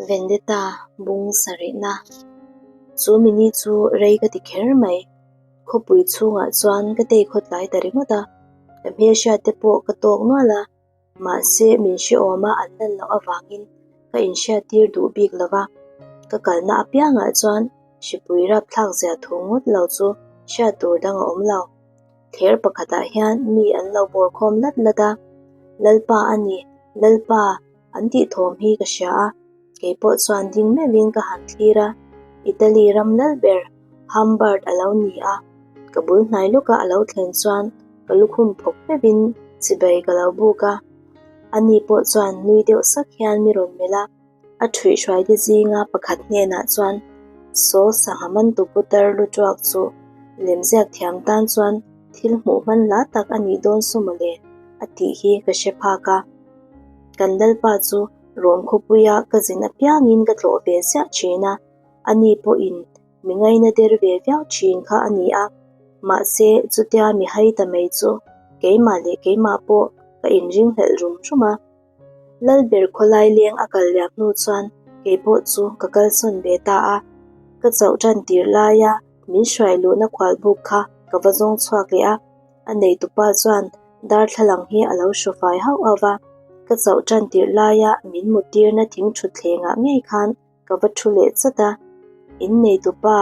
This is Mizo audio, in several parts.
Vendetta bung sarihna Chu mini chu rei ka ti kher mai. Khawpui chhungah chuan ka tei khawtlai ta ringawt a, ka hmelhriat te pawh ka tawk nual a, mahse min hrehawm a an lan loh avangin ka inhriattir duh bik lo va, ka kalna apiangah chuan hripui rapthlak zia thu ngawt lo chu hriat tur dang a awm lo. Thler pakhatah hian mi an lo bawr khawm lat lat a, Lalpa a ni, Lalpa an tih thawm hi ka hria a, kei pawh chuan ding meuhin ka han thlir a, Italy ram lal ber Humbert a lo ni a, ka bul hnai lawka a lo thlen chuan ka lukhum phawk meuhin chibai ka lo buk a, ani pawh chuan nui deuh sak hian mi rawn melh a, a ṭhuihhruaite zinga pakhat hnenah chuan Saw sangha mantu putar lu ṭuak chu lemziak thiam tan chuan thil hmuh hman hla tak a nih dawn saw mawle a tih hi ka hre phak a. Kan lalpa chu Rom khawpuia ka zin apiangin ka tlawh ve ziah ṭhin a, ani pawhin mi ngaina der ve viau ṭhin kha a ni a, mahse chutia mi hai ta mai chu keimah leh keimah pawh ka inringhlelh rum rum a. Lalber khawlai leng a kal liam hnu chuan kei pawh chu ka kalsawn ve ta a, ka chauh ṭan tir laia min hruai luhna khualbuk kha ka va zawng chhuak leh a, a neitupa chuan darthlalang hi a lo hru fai hauh hauh va, ka chauh ṭan tirh laia min muttirna thing ṭhutthlengah ngei khan ka va ṭhu leh chat a, in neitupa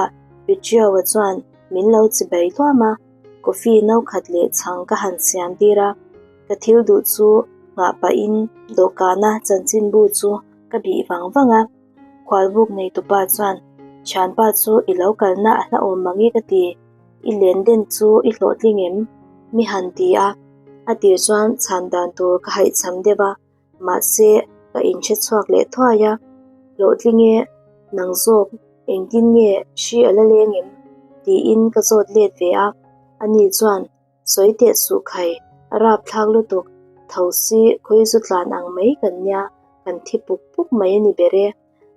Pitriaua chuan min lo chibai hluam a, coffee no khat leh chhang ka han siam tir a, ka thil duh chu nghah pahin dawhkana chanchinbu chu ka bih vang vang a, khualbuk neitupa chuan thianpa chu i lo kalna a hlauhawm mange ka ti, i len den chu i hlawhtling em? Mi han ti a, a tir chuan chhan dan tur ka haihchham deuh a, Mahse, ka inhre chhuak leh thuai a, hlawhtling e, nang zawk engtin nge hri a la leng em? tiin ka zawt let ve a, ani chuan sawi teh suh khai, a rapthlak lutuk, tho si khawi zu tlan ang mai kan nia, kan thi puk puk mai a ni ber e,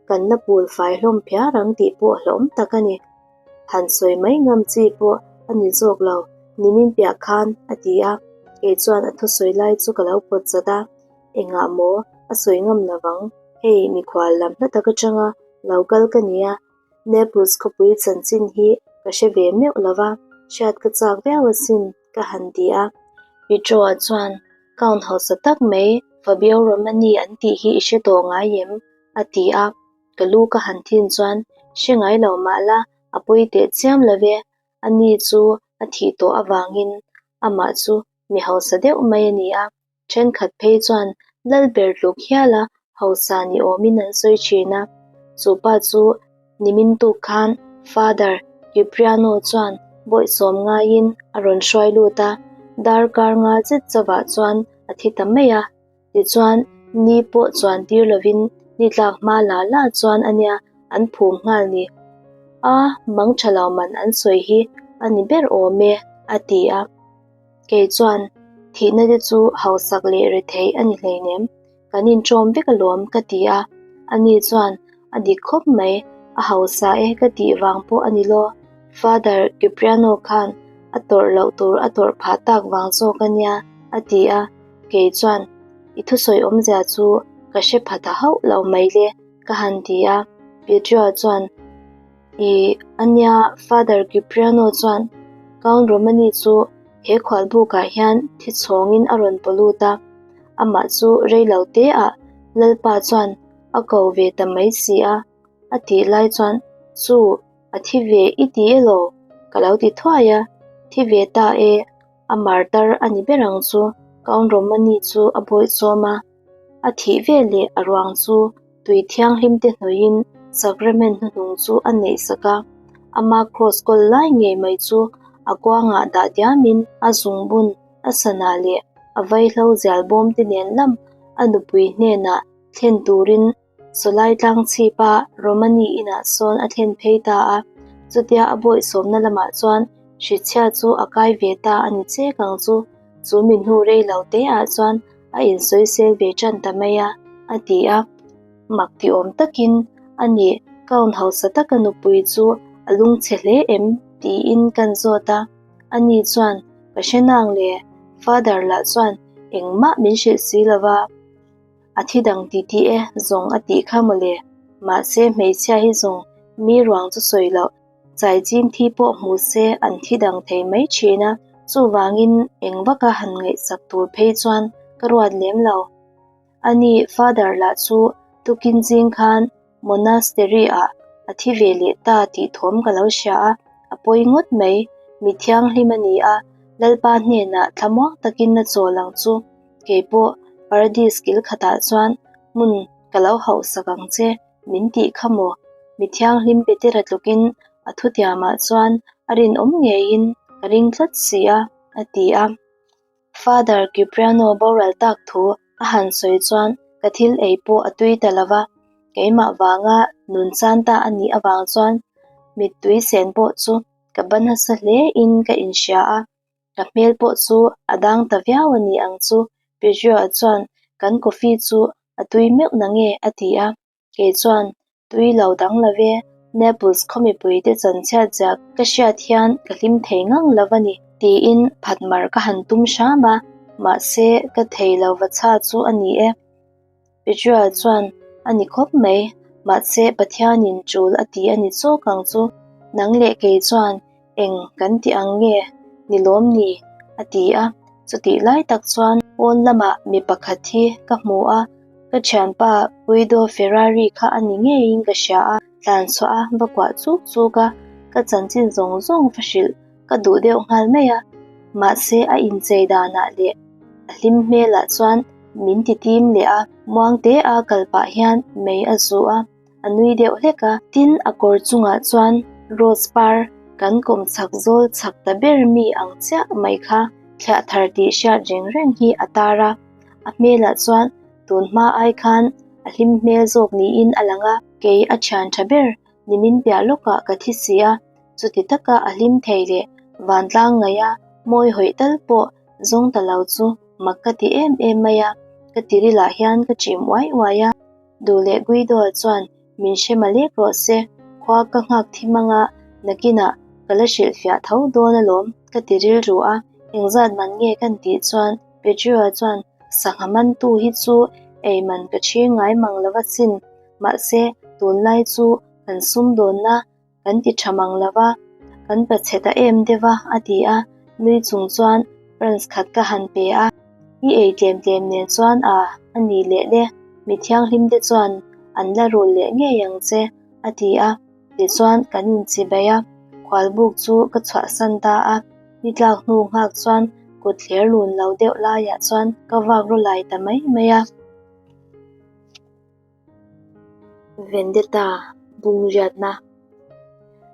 kan la pul fai hlawm phiar ang tih pawh hlauhawm tak a ni. Han sawi mai ngam chi pawh a ni zawk lo, nimin piah khan a ti a, kei chuan a thusawi lai chu ka lo pawt chat a, engah maw a sawi ngam lo vang, hei mikhual lam hla tak atanga lo kal ka nia, Naples khawpui chanchin hi ka hre ve meuh lo va, hriat ka chak viau asin ka han ti a. Pietro-a chuan Count hausa tak mai Fabio Romani an tih hi i hre tawh ngai em? a ti a. Ka lu ka han thin chuan hre ngai lo mah la a pawi teh chiam lo ve, ani chu a thih tawh avangin amah chu mi hausa deuh mai a ni a, thenkhat phei chuan Lalber tluk hiala hausa ni awmin an sawi thin a, chu pa chu nimin tuk khan Father Cipriano chuan bawihsawm ngaiin a rawn hruai lut a, darkar nga zet chovah chuan a thi ta mai a. Tichuan, ni pawh chuan tir lovin ni tlak hma la la chuan a nia an phum nghal ni. A, mang tha lo man an sawi hi a ni ber awm e, a ti a. Kei chuan, Thihna te chu hausak leh retheih a ni hleinem, kan inṭawm vek alawm ka ti a. Ani chuan, A dik khawp mai, a hausa e ka tih vang pawh a ni lo. Father Cipriano khan a tawrh loh tur a tawrh phah tak vang zawk a nia, a ti a. Kei chuan, I thusawi awmzia chu ka hre pha ta hauh lo mai le, ka han ti a. Pietro chuan, I ania, Father Cipriano chuan Count Romani chu he khualbukah hian thi chhawngin a rawn paw lut a, amah chu rei lo teah Lalpa chuan a ko ve ta mai si a, a tih lai chuan, Chu, a thi ve i ti elaw? Ka lo ti thuai a, Thi ve ta e, A martar a ni ber ang chu Count Romani chu a bawih chawm a, a thih ve leh a ruang chu tui thianghlim te hnuaiin sacrament hnuhnung chu a neih sak a, ama cross kawl lai ngei mai chu a kuangah dah diamin a zungbun a sana leh a vaihlo zial bawm te nen lam a nupui hnenah thlen turin Sawlai tlang chhipa Romani inah sawn a thlen phei ta a, chutia a bawihsawmna lamah chuan hrichhia chu a kai ve ta a ni chek ang chu, chu mi hnu rei lo te ah chuan a insawisel ve tan ta mai a, a ti a. Mak ti awm takin a nih Count hausa taka nupui chu a lungchhe hle em? tiin kan zawt a, ani chuan ka hre nang le, Father lah chuan engmah min hrilh si lova. A thi dang ti ti e zawng a tih kha mawle. Mahse hmeichhia hi zawng mi ruang chu sawi loh chaichim thi pawh hmu se an thi dang thei mai thin a, chuvangin eng vaka han ngaihsak tur phei chuan ka ruat lem lo. Ani Father lah chu tukin zing khan Monastery-ah a thi ve leh ta tih thawm ka lo hria a, a pawi ngawt mai. Mi thianghlim a ni a, Lalpa hnenah thlamuang takin a chawl ang chu. Kei pawh Paradis kil khatah chuan hmun ka lo hauhsak ang che min tih kha maw? Mi thianghlim Petera tlukin a thutiamah chuan a rinawm ngeiin ka ring tlat si a, a ti a. Father Cipriano boral tak thu a han sawi chuan ka thil ei pawh a tui ta lo va, keimah vanga nun chan ta a nih avang chuan mittui sen pawh chu ka ba nasa hle in ka inhria a, ka hmel pawh chu a dang ta viau a ni ang chu Pedro-a chuan kan coffee chu a tui meuh na nge a ti a. Kei chuan tui lo dang lo ve, Naples khaw mipuite chanchhiat zia ka hriat hian ka hlim thei ngang lo a ni, tiin phatmar ka han tum hram a, mahse ka thei lo va chha chu a ni e. Petria chuan a ni khawp mai, mahse Pathianin tul a ti a ni chawk ang chu, nang leh kei chuan Eng kan ti ang nge ni lawm ni? a ti a, chutih lai tak chuan pawn lamah mi pakhat hi ka hmu a, ka thianpa Guido Ferrari kha a ni ngeiin ka hria a, tlan chhuah a va kuah chuk chuk a, ka chanchin zawng zawng va hrilh ka duh deuh nghal mai a, mahse a inchei danah leh a hlim hmelah chuan min ti tim leh a, muangte a kal pah hian mei a zu a. A nui deuh hlek a. Tin, a kawr chungah chuan rose par kan kawm chhak zawl chhak ta ber mi ang chiah mai kha thliah thar tih hriat reng reng hi a tar a. A hmelah chuan tun hma ai khan a hlim hmel zawk niin a lang a. Kei a thian tha ber nimin piah lawkah ka thi si a, chuti taka a hlim thei leh vantlang ngaih a mawi hawih tal pawh zawng ta lo chu mak ka ti em em mai a, ka tirilah hian ka chim uai uai a. Duh leh Guido-a chuan min hre ma lek rawh se, khua ka nghak thi mang a, nakinah ka la hrilhfiah tho dawn alawm ka ti rilru a, engzat man nge kan tih chuan Pedro-a chuan sangha mantu hi chu ei man ka chhing ngai mang lo asin, mahse tunlai chu kan sumdawnna Kan ti tha mang lo va, kan pa chhe ta em deuh a, a ti a, nui chung chuan France khat ka han pe a, I ei tlem tlem nen chuan a, a ni leh le, mi thianghlim te chuan an la rul leh ngei ang che, a ti a, tichuan kan inchi baih a, khualbuk chu ka chhuahsan ta a, ni tlak hnu nghak chuan kut thler lun lo deuh laiah chuan ka vak ru lai ta mai mai a. Vendetta bung riatna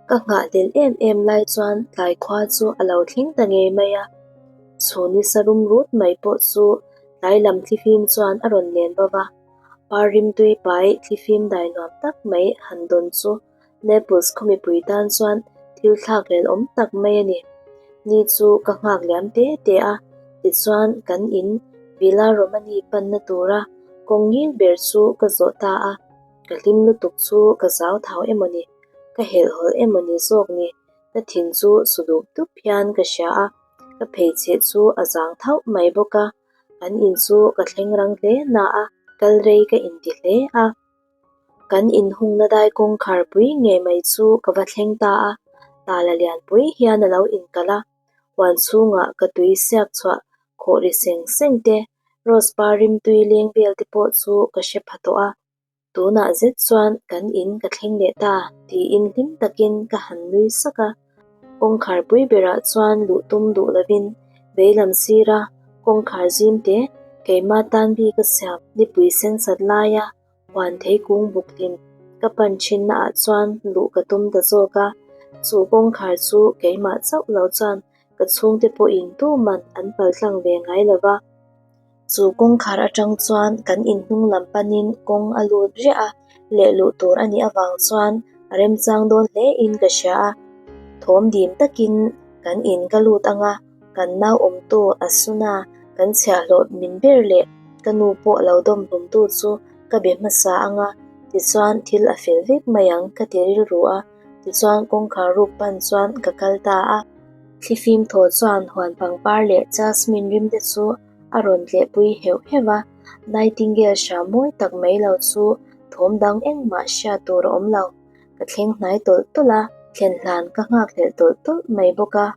ka nghah del em em lai chuan tlai khua chu a lo thleng ta ngei mai a, chhun nisa rum rut mai pawh chu tlai lam thlifim chuan a rawn len bawk a, par rimtui pai thlifim dai nuam tak mai han dawn chu Naples khaw mipui tan chuan thil thlak lel awm tak mai a ni. Ni chu ka nghak liam te te a, tichuan kan in Villa Romani panna tura kawng ngil ber chu ka zawh ta a, ka hlim lutuk chu ka zau thau emaw ni, ka helhhawlh emaw ni zawk ni, ka thin chu su dup dup hian ka hria a, ka pheichheh chu a zang thauh mai bawk a, kan in chu ka thleng rang hle na a, kal rei ka inti hle a. Kan inhungna dai kawngkhar pui ngei mai chu ka va thleng ta a, tala lianpui hian a lo inkalh a, huan chhungah ka tui siak chhuah khawh ri seng seng te, rose par rimtui leng vel te pawh chu ka hre pha tawh a, tunah zet chuan kan in ka thleng leh ta tiin hlim takin ka han nui sak a. Kawngkhar pui berah chuan luh tum duh lovin veilam sira kawngkhar zim te keima tan bik a siam nipui sen sat laia huan thei kung buk hlim ka pan thinna ah chuan luh ka tum ta zawk a, chu kawngkhar chu keimah chauh lo chuan ka chhungte pawhin tuman an paltlang ve ngai lo va. Chu kawngkhar atang chuan kan inhnung lam panin kawng a lut riah a, leh luh tur a nih avang chuan a remchang dawn hle in ka hria a, thawm dim takin kan in ka lut ang a, kan nau awmtu Asuna kan chhiahhlawh min ber leh ka nu pawh lo dawm hlumtu chu ka be hmasa ang a, tichuan thil a fel vek mai ang ka ti rilru a, tichuan kawngkhar ruk pan chuan ka kal ta a. Thlifim thaw chuan huan pangpar leh jasmine rim te chu a rawn tlehpui heuh heuh a, nightingale hram mawi tak mai lo chu Thawm dang engmah hriat tur a awm lo. Ka thleng hnai tawlh tawlh a, thlen hlan ka nghakhlelh tawlh tawlh mai bawk a.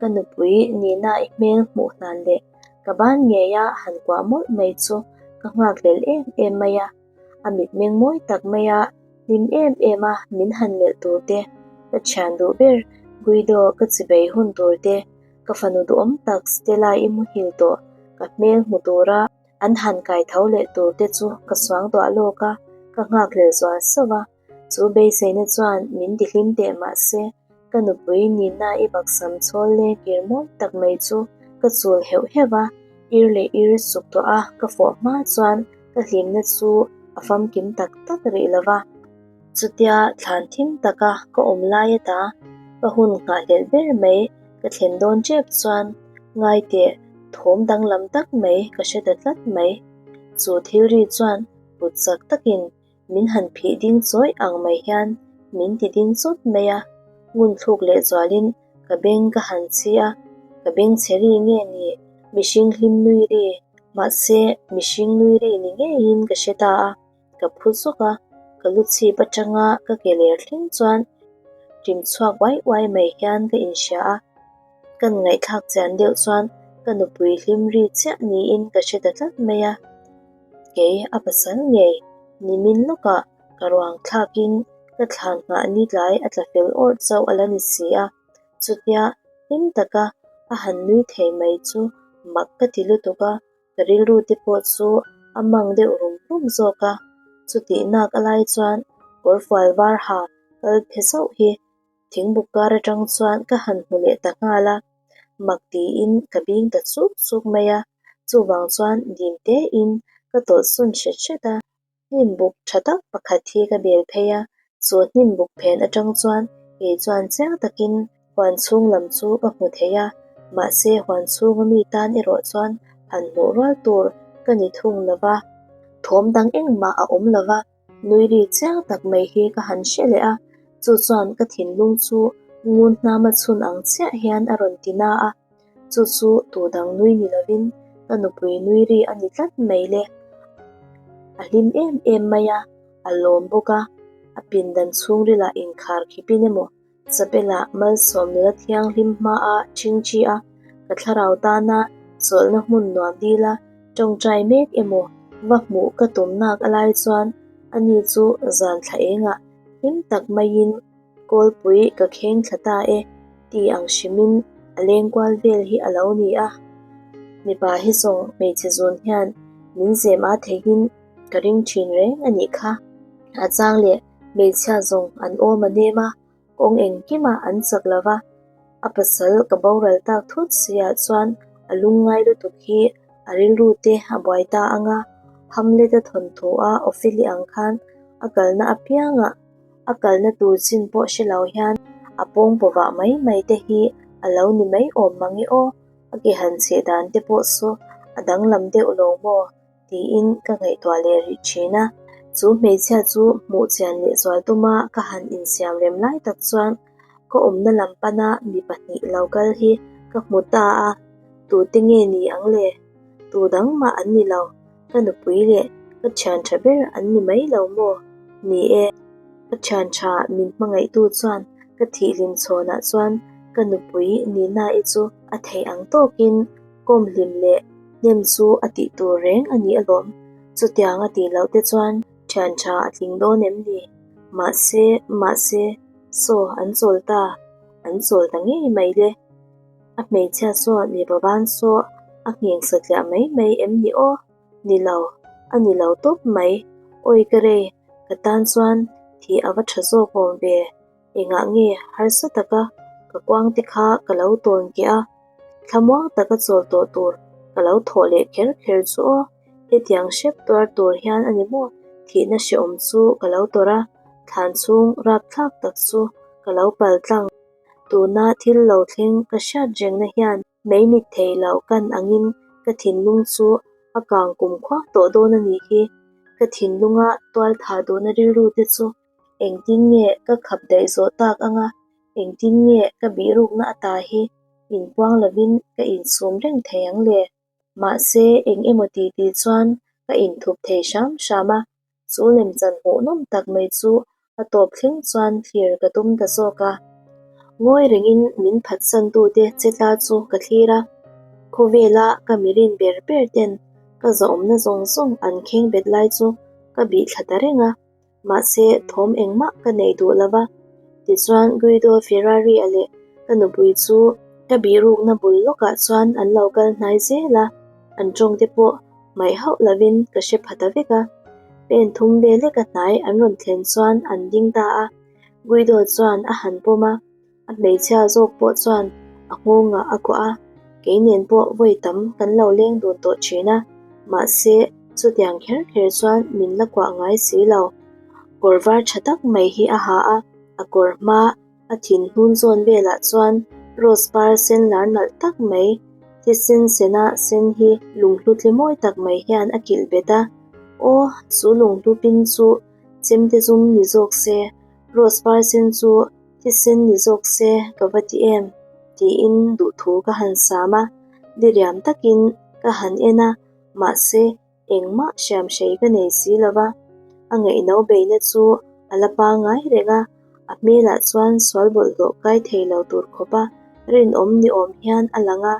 Ka nupui Nina i hmel hmuh hlan leh ka ban ngeia han kuah mawlh mai chu ka nghakhlelh em em mai a. A mitmeng mawi tak maia hlim em em a min han melh tur te, ka thian duh ber Guido ka chibei hun tur te, ka fanu duhawm tak Stella i muhil tawh ka hmel hmu tura an han kai tho leh tur te chu ka suang tuah lawk a, ka nghakhlel zual sauh a. Chu beiseina chuan min ti hlim teh mah se, ka nupui Nina i baksam chhawl leng kir mawi tak mai chu ka chul heuh heuh a, ir leh ir suk tawh a ka fawh hma chuan ka hlimna chu a famkim tak tak rih lo va. Chutia thlan thim taka ka awm lai ata ka hun nghahhlelh ber mai ka thlen dawn tep chuan ngaiteh thawm danglam tak mai ka hre ta tlat mai. Chu thil ri chuan put chak takin min han phih ding chawih ang mai hian min ti ding chawt mai a, ngun thluk leh zualin ka beng ka han chhi a, ka beng chhe ri nge ni mihring hlim nui ri, mahse mihring nui ri ni ngeiin ka hre ta a, ka phu zawk a, ka lu chhip atanga ka ke ler thleng chuan ṭim chhuak uai uai mai hian ka inhria a, kan ngaihthlak chian deuh chuan ka nupui hlim ri chiah niin ka hre ta tlat mai a. Kei a pasal ngei nimin lawkah ka ruang thlakin ka thlan nghah ni tlai a tla fel awrh chauh a la ni si a, chutia hlim taka a han nui thei mai chu mak ka ti lutuk a, ka rilru te pawh chu a mang deuh rum rum zawk a, chutih nak a lai chuan kawrfual var ha kal phe zauh hi Thingbuk kar atang chuan ka han hmu leh ta nghal a, mak tiin ka bing ta chuk chuk mai a, chuvang chuan dim tein ka tawlh sawn hret hret a. Hnimbuk tha tak pakhat hi ka bel phei a, chu hnimbuk phen atang chuan kei chuan chiang takin huan chhung lam chu ka hmu thei a, mahse huan chhunga mi tan erawh chuan han hmuh rual tur ka ni thung lo va, thawm dang engmah a awm lo va. Nui ri chiang tak mai hi ka han hre leh a, chu chuan ka thinlung chu ngun hnama chhun ang chiah hian a rawn ti na a, chu chu tu dang nui ni lovin ka nupui nui ri a ni tlat mai le. A hlim em em mai a, a lawm bawk a, a pindan chhungrilah inkhar khipin emaw Chapela malsawm nula thianghlim hmaa ṭhingṭhi a, ka thlarau tana chawlhna hmun nuam dila ṭawngṭai mek emaw va hmuh ka tum nak a lai chuan ani chu zan thla engah hlim tak maiin kawlpui ka kheng thla ta e ti ang hrimin a leng kual vel hi a lo ni a. Mipa hi zawng hmeichhe zun hian min zem a theihin ka ring ṭhin reng a nih kha. A chang leh Hmeichhia zawng an awm a nem a, kawng engkimah an chak lo va, a pasal ka boral tak thut siah chuan a lungngai lutuk hi a rilru te a buai ta ang a, Hamlet-a thawnthu a Ophelia ang khan a kalna apiangah a kalna tur chin pawh hre lo hian a pawng pawvah mai mai te hi a lo ni mai awm mang e aw, a ke han chheh dan te pawh chu a danglam deuh lo maw? Tiin ka ngaihtuah leh rih thin a. Chu hmeichhia chu hmuh chian leh zual tuma ka han insiam rem lai tak chuan ka awmna lam pana mi pahnih lo kal hi ka hmu ta a, tute nge ni ang le? Tu dang mah an ni lo, ka nupui leh ka thian tha ber an ni mai lo maw? Ni e, ka thian tha min hmangaihtu chuan ka thihlim chhawnah chuan ka nupui Nina-i chu a theih ang tawkin Kawm hlim leh hnem chu a tih tur reng a ni alawm. Chutiang a tih loh te chuan thian tha a tling dawn em ni? Mahse, mahse, saw an chawl ta, an chawl ta ngei mai le. A hmeichhia sawn mipa ban saw a ngheng satliah mai mai em ni aw? Ni lo, a ni lo tawp mai. Awi ka rei, ka tan chuan thih a va tha zawk awm ve. Engah nge harsa taka ka kuang te kha ka lo tawn keh a, thlamuang taka chawl tawh tur ka lo thawh leh kher kher chu aw, hetiang hrep tuar tur hian a ni maw thihna hrehawm chu ka lo tawrh a, thlan chhung rapthlak tak chu ka lo pal tlang. Tuna thil lo thleng ka hriat rengna hian mei mit thei lo kan angin ka thinlung chu a kang kumkhua tawh dawn a nih hi, ka thinlunga tualthah duhna rilru te chu Engtin nge ka khap daih zawh tak anga, engtin nge ka bihrukna ata hi inpuang lovin ka insum reng thei ang le? Mahse, eng emaw ti ti chuan ka inthup thei hram hram a. Chu lemchan hmuhnawm tak mai chu a tawp thleng chuan thlir ka tum ta zawk a. Ngawi rengin min phatsantute che tla chu ka thlir a, khawvela ka mirin ber ber ten ka zahawmna zawng zawng an kheng bet lai chu ka bih thla ta reng a, mahse thawm engmah ka nei duh lo va. Tichuan Guido Ferrari-a leh ka nupui chu ka bihrukna bul lawkah chuan an lo kal hnai zel a, an tawngte pawh hmaih hauh lovin ka hre pha ta vek a. Pen thum vel leka hnai an rawn thlen chuan an ding ta a, Guido chuan a han pawm a, a hmeichhia zawk pawh chuan a nghawngah a kuah a, kei nen pawh vawi tam kan lo leng dun tawh thin a, mahse chutiang kher kher chuan min la kuah ngai si lo. Kawr var tha tak mai hi a ha a, a kawr hma A thin hnun zawn velah chuan rose par sen lar nalh tak mai, thisen sena sen hi lunghlu tle mawi tak mai hian a kilh bet a. Aw, chu lunghlu pin chu chemte zum ni zawk se, rose par sen chu thisen ni zawk se ka va ti em? tiin duhthu ka han sam a, diriam takin ka han en a, mahse, Engmah hriamhrei ka nei si lo va, a ngaihno beihna chu a la pangngai reng a, a hmelah chuan sual bawlhhlawh kai thei lo tur khawpa rinawm ni awm hian a lang a,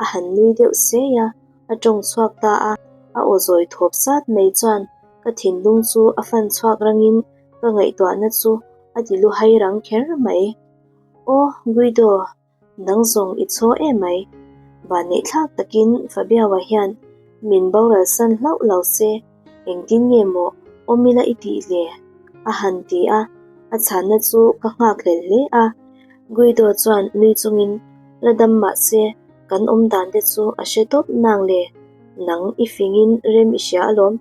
a han nui deuh sei a, a tawng chhuak ta a, a aw zawi thawp sat mai chuan ka thinlung chu a fan chhuak rangin ka ngaihtuahna chu a ti lu hai rang kher mai. Aw, Guido! Nang zawng i chaw em mai. Vanneih thlak takin Fabiawa hian min boral san hlauh lo se, engtin nge maw awm ila i tih le? a han ti a, a chhanna chu ka nghak hlel hle a. Guido chuan nui chungin, La dam mah se, kan awm dan te chu a hre tawp nang le, nang i fingin rem i hria alawm.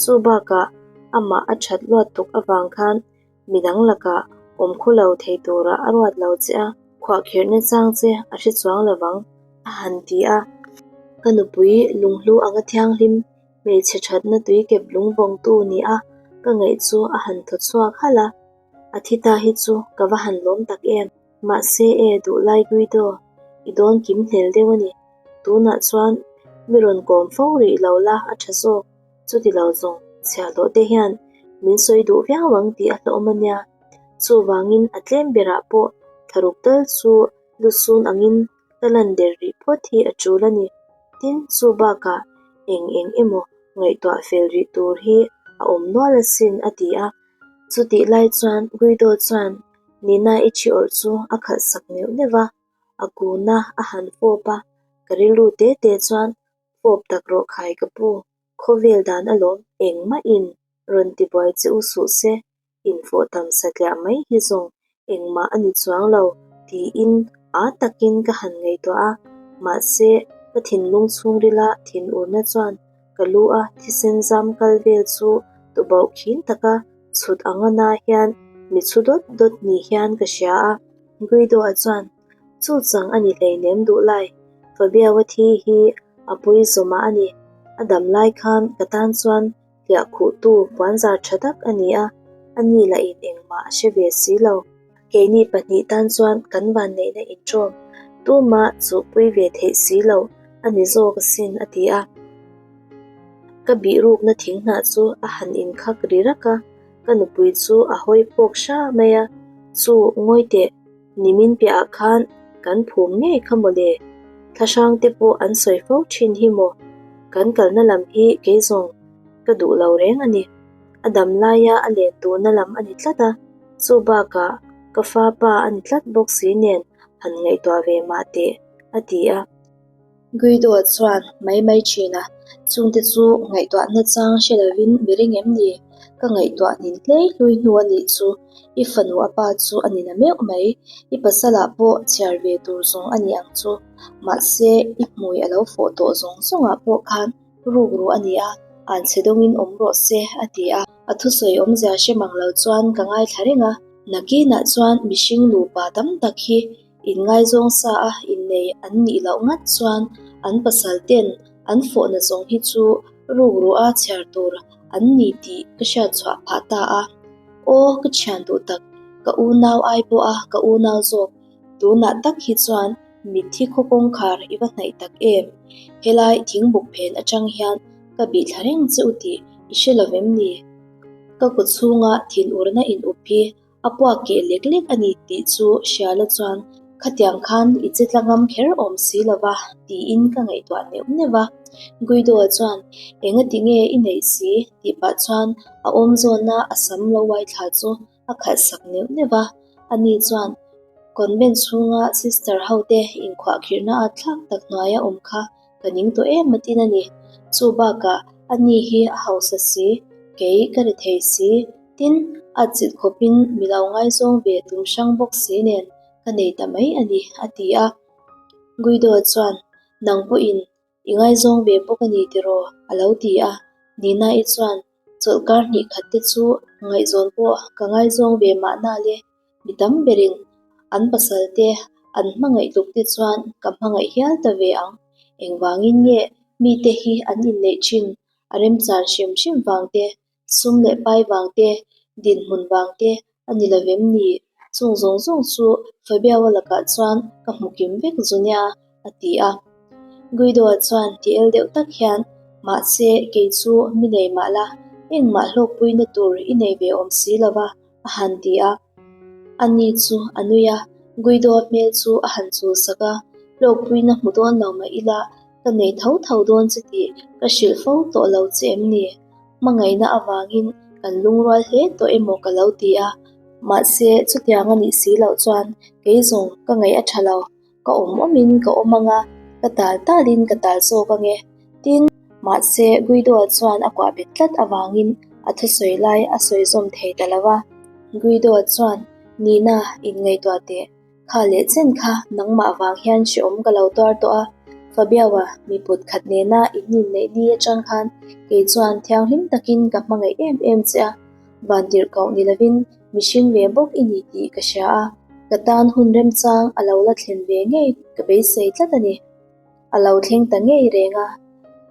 Chu bakah amah a that luat tuk avang khan Midang lakah awm khu lo thei tura a ruat lo che a, khuahkhirhna chang che a hre chuang lo vang, a han ti a. Ka nupui lunghlu anga thianghlim hmeichhe thatna tuikep lungvawngtu ni a ka ngaih chu a han thaw chhuak halh a, a thi ta hi chu ka va han lawm tak em. Mahse e duhlai Guido, i dawn kim hlel deuh a ni. Tunah chuan mi rawn kawm fo rih lo la a tha zawk. Chuti lo zawng chhiahhlawh te hian min sawi duh viau ang tih a hlauhawm a nia. Chuvangin a tlem berah pawh thlaruk tal chu lusun angin ka lan der rih phawt hi a tul a ni. Tin, chu bakah eng eng emaw ngaihtuah fel rih tur hi a awm nual asin a ti a. Chutih lai chuan Guido chuan Nina i thi awrh chu a khalh sak neuh neuh va, a kuna a han fawp a, ka rilru te te chuan Fawp tak rawh khai ka pu, khawvel dan alawm engmahin rawn ti buai che u suh se, infawh tam satliah mai hi zawng engmah a ni chuang lo tiin a takin ka han ngaihtuah a, mahse ka thinlung chhungrila thinurna chuan ka lu a thisen zam kal vel chu tubauh khin taka chhut anga na hian mi chhu dawt dawt ni hian ka hria a, Guido-a chuan Chu chang a ni hleinem duh lai, Fabiawa thi hi a pui zawmah a ni. A dam lai khan ka tan chuan hliah khuhtu puanzar tha tak a ni a, a ni lahin engmah a hre ve si lo. Keini pahnih tan chuan kan vanneihna inṭawm tumah chuhpui ve theih si lo a ni zawk asin a ti a. Ka bihrukna thing hnah chu a han inkhak ri rak a, ka nupui chu a hawi phawk hra mai a, Chu, ngawi teh. Nimin piahah khan kan phum ngei kha maw le? Thlahrang te pawh an sawi fo thin hi maw? Kan kalna lam hi kei zawng ka duh lo reng a ni. A dam laia a len tuhna lam a ni tlat a, chu bakah ka fa pa a ni tlat bawk si nen han ngaihtuah ve mah teh, a ti a. Guido chuan mai mai thin a, chungte chu ngaihtuah nachang hre lovin mi ring em ni? Ka ngaihtuah nin hlei hlui hnu a nih chu, i fanu a pa chu a ni na meuh mai, i pasalah pawh chhiar ve tur zawng a ni ang chu, mahse i hmui a lo fawh tawh zawng zawngah pawh khan ruk ruh a ni a, an chhe dawngin awm rawh se a ti a. A thusawi awmzia hre mang lo chuan ka ngaithla reng a, nakinah chuan mihring nupa tam tak hi Inngaizawng sa a innei an nih loh ngat chuan an pasal ten an fawhna zawng hi chu ruk ruh a chhiar tur an ni tih ka hriat chhuah phah ta a. Aw ka thian duh tak, ka unau ai pawh a ka unau zawk, tunah tak hi chuan mitthi khaw kawngkhar i va hnaih tak em? Helai thingbuk phen atang hian ka bih thla reng che u tih i hre lo vem ni? Ka kaw chhunga thinurna in up hi a puak keh lek lek a ni tih chu Hriala chuan khatiang khan i che tla ngam kher awm si lo va tiin ka ngaihtuah neuh neuh va. Guido-a chuan enga ti nge i neih si tih pah chuan a awm zawna a sam lo uai thla chu a khalh sak neuh neuh va. Ani chuan convent chhunga sister ho te inkhuahkhirhna a thlak tak hnuaia awm kha Ka ning tawh em atin a ni. Chu bakah a ni hi a hausa si, kei ka ri thei si, tin a chilh khawpin mi lo ngaizawng ve tum hrang bawk si nen ka nei ta mai a ni, a ti a. Guido chuan, Nang pawhin i ngaizawng ve bawk a ni tiraw? a lo ti a. Nina-i chuan, Chawlhkar hnih khat te chu ngaihzawn pawh ka ngaizawng ve mahna le. Mi tam berin an pasal te an hmangaih tluk te chuan ka hmangaih hial ta ve ang. Engvangin nge mite hi an inneih thin a remchan hrim hrim vang te, sum leh pai vang te, dinhmun vang te a ni lo vem ni? Chung zawng zawng chu Fabiawa lakah chuan ka hmu kim vek zu nia, a ti a. Guido-a chuan ti el deuh tak hian, Mahse, kei chu mi nei mah la, engmah hlawkpuina tur i nei ve awm si lo va, a han ti a. Ani chu a nui a, Guido-a hmel chu a han chul sak a, Hlawkpuina hmu dawn lo mah ila, ka nei tho tho dawn che tih ka hrilh fo tawh lo che em ni? Hmangaihna avangin kan lungrual hle tawh emaw ka lo ti a, mahse chutiang a nih si loh chuan kei zawng ka ngaih a tha lo. Ka awm awmin ka awm ang a, ka tal talin ka tal zawk ang e. Tin, mahse Guido-a chuan a kuah bet tlat avangin a thusawi lai a sawi zawm thei ta lo a. Guido-a chuan, Nina, inngaihtuah teh. Kha leh chen kha nangmah vang hian hrehawm ka lo tuar tawh a. Fabio-a miput khat nena in inneih ni atang khan kei chuan thianghlim takin ka hmangaih em em che a. Vantirhkoh ni lovin mihring ve bawk i ni tih ka hria a, ka tan hun remchang a lo la thlen ve ngei ka beisei tlat a ni. A lo thleng ta ngei reng a,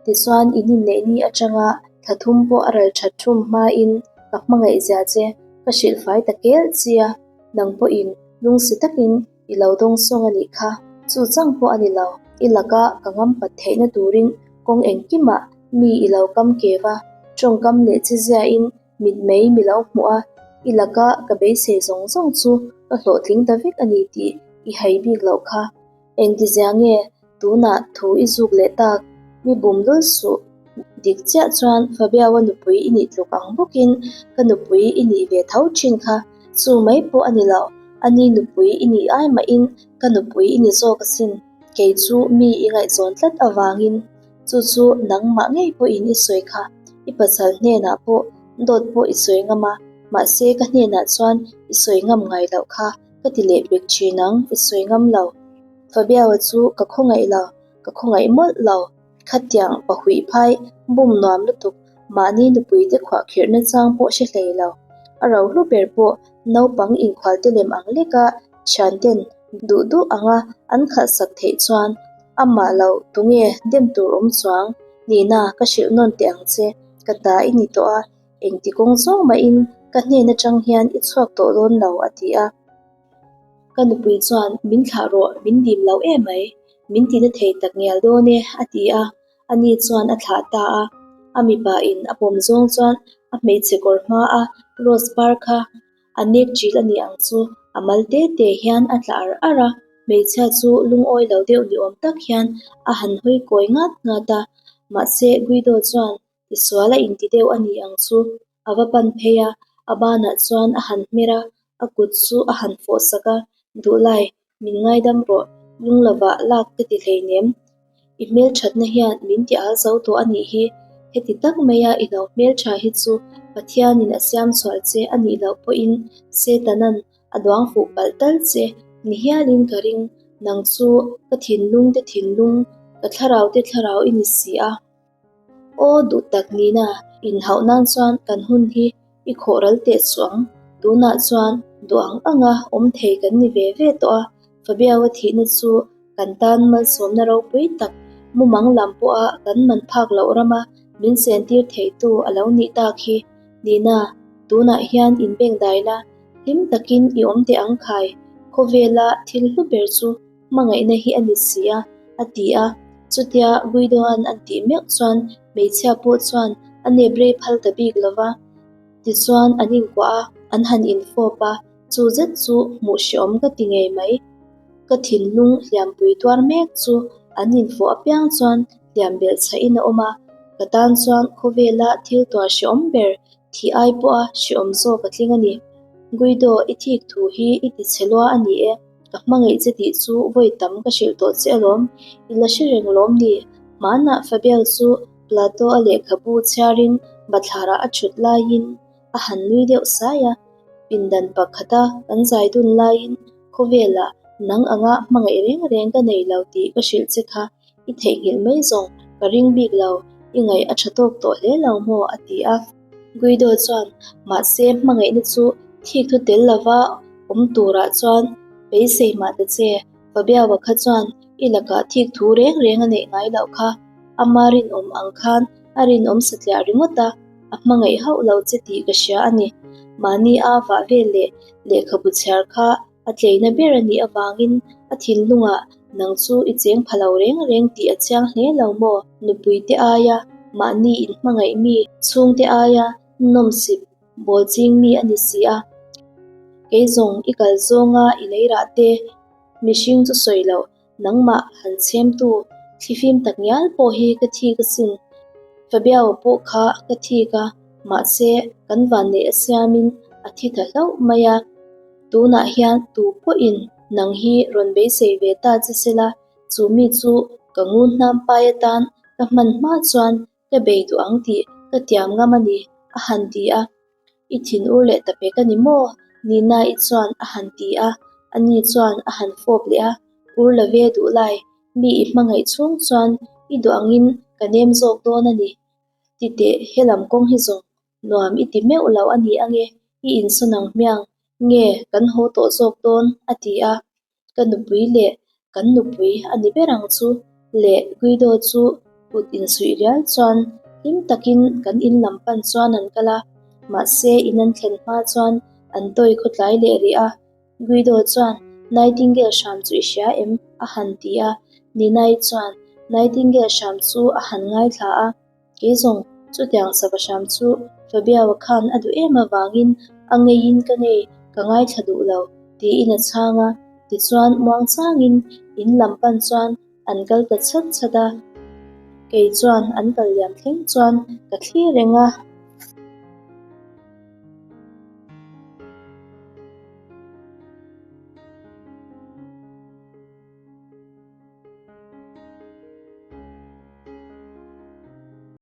tichuan in inneih ni atanga thla thum pawh a ral that thum hmain ka hmangaih zia che ka hrilh fai ta kel chi a, nang pawhin lungsi takin i lo dawng sawng a nih kha, chu chang pawh a ni lo, i laka ka ngam pat theihna turin kawng engkimah mi i lo kam keu a, tawngkam leh chi ziain Mitmei mi lo hmuh a, i laka ka beisei zawng zawng chu ka hlawhtling ta vek a ni tih i hai bik loh kha. Engtizia nge tunah thu i zuk leh tak? Mi bum lul suh. Dik chiah chuan Fabiawa nupui i nih tluk ang bawkin ka nupui i nih ve tho thin kha. Chu mai pawh a ni lo, ani nupui i nih ai mahin ka nupui i ni zawk asin. Kei chu mi i ngaihzawn tlat avangin Chu chu nangmah ngei pawhin i sawi kha, i pasal hnenah pawh dawt pawh i sawi ngam a, mahse ka hnenah chuan i sawi ngam ngai loh kha ka ti leh bik thin ang, i sawi ngam lo. Fabiawa chu ka khawngaih lo, ka khawngaih mawlh lo. Khatiang pahuih phai bum nuam lutuk, mahni nupuite khuahkhirhna chang pawh hre hlei lo. A rohlu ber pawh naupang inkhualte lem ang leka thianten duh duh anga an khalhsak theih chuan Amah lo, tunge dem tur awm chuang? Nina, ka hrilh nawn teh ang che, ka ta i ni tawh a, engti kawng zawng mahin ka hnen atang hian i chhuak tawh dawn lo, a ti a. Ka nupui chuan, Min thlah rawh, min dim lo em mai, min tina thei tak ngial dawn e, a ti a. Ani chuan a thlah ta a, a mipa in a pawm zawng chuan a hmeichhe kawr hma a rose par kha A nek ṭil a ni ang chu a mal te te hian a tla ar ar a, hmeichhia chu lungawi lo deuh ni awm tak hian a han hawi kawi ngat ngat a, mahse Guido chuan tisual a inti deuh a ni ang chu a va pan phei a, a banah chuan a han hmer a, a kut chu a han fawh sak a, duhlai Min ngaidam rawh, lung lovah lak ka ti hleinem. I hmelthatna hian min ti al zo tawh a nih hi. Heti tak maia i lo hmeltha hi chu Pathianin a siam chhuah che a nih loh pawhin Setanan a duang fuh palh tal che ni hialin ka ring. Nang chu ka thinlung te thinlung, ka thlarau te thlarau i ni si a. Aw duh tak nina, inhauh nan chuan kan hun hi i khawh ral teh chuang. Tunah chuan duh ang anga awm thei kan ni ve ve tawh a, Fabiawa thihna chu kan tan malsawmna ropui tak mumang lam pawha kan man phak loh rama min chentir theitu a lo nih tak hi. Nina, tunah hian inbengdai la, hlim takin i awm teh ang khai, khawvela thil hlu ber chu Hmangaihna hi a ni si a, a ti a. Chutia Guido-a'n a tih meuh chuan hmeichhia pawh chuan a nep rei phal ta bik lo va. Tichuan an inkuah a, an han infawp a, chu zet chu hmuh hreawm ka ti ngei mai. Ka thinlung hliampui tuar mek chu an infawh apiang chuan hliam belh chhahin a awm a, ka tan chuan khawvela thil tuar hreawm ber thih ai pawha hreawm zawk a tling a ni. Guido, i thik thu hi i ti chhe lua a ni e, ka hmangaih che tih chu vawi tam ka hrilh tawh che alawm, i la hre reng lawm ni? Hmanah Fabel chu Plato-a lehkhabu chhiarin bathlarah a thut laiin a han nui deuh sai a, pindan pakhata kan zai dun laiin khawvelah nang anga hmangaih reng reng ka nei lo tih ka hrilh che kha i theihnghilh mai zawng ka ring bik lo, i ngaih a tha tawk tawh hle lo maw? a ti a. Guido chuan, Mahse, hmangaihna chu thik thu tel lova awm turah chuan beisei mah ta che, Fabiawa kha chuan i lakah thik thu reng reng a neih ngai loh kha, ama rinawm ang khan a rinawm satliah ringawt a, a hmangaih hauh lo che tih ka hria a ni. Mahni a vah vel leh lehkhabu chhiar kha a tleina ber a nih avangin a thinlungah nang chu i cheng pha lo reng reng tih a chiang hle lo maw? Nupui te aia mahni inhmangaih mi, chhungte aia nawmsip bawl ching mi a ni si a. Kei zawng i kal zawnga i leirah te mihring chu sawi loh Nangmah han chhemtu thlifim tak ngial pawh hi ka thik asin. Fabiao pawh kha ka thik a, mahse kan vanneih a siamin a thi ta hlauh mai a. Tunah hian tu pawhin nang hi rawn beisei ve ta che sela, chu mi chu ka ngun hnam pai atan ka hman hma chuan ka bei duh ang tih ka tiam ngam a ni, a han ti a. I thin ur leh ta pek a ni maw? Nina-i chuan a han ti a, ani chuan a han fawp leh a, Ur la ve duh lai, mi i hmangaih chhung chuan i duh angin ka nem zawk dawn a ni. Ti teh, helam kawng hi zawng nuam i ti meuh lo a ni ange, i insawn ang hmiang, nge kan haw tawh zawk dawn? a ti a. Ka nupui leh kan nupui a ni ber ang chu leh Guido chu kut insuih rial chuan hlim takin kan in lam pan chuan an kal a, mahse in an thlen hma chuan an tawi khawtlai leh rih a. Guido chuan Nightingale hram chu i hria em? a han ti a, Ninai chuan Nightingale hram chu a han ngaithla a. Kei zawng, chutiang sava hram chu Fabiawa khan a duh em avangin a ngeiin ka ngei, ka ngaithla duh lo, tiin a chhang a. Tichuan, muangchangin in lam pan chuan an kal ta chhat chhat a. Kei chuan an kal liam thleng chuan ka thlir reng a.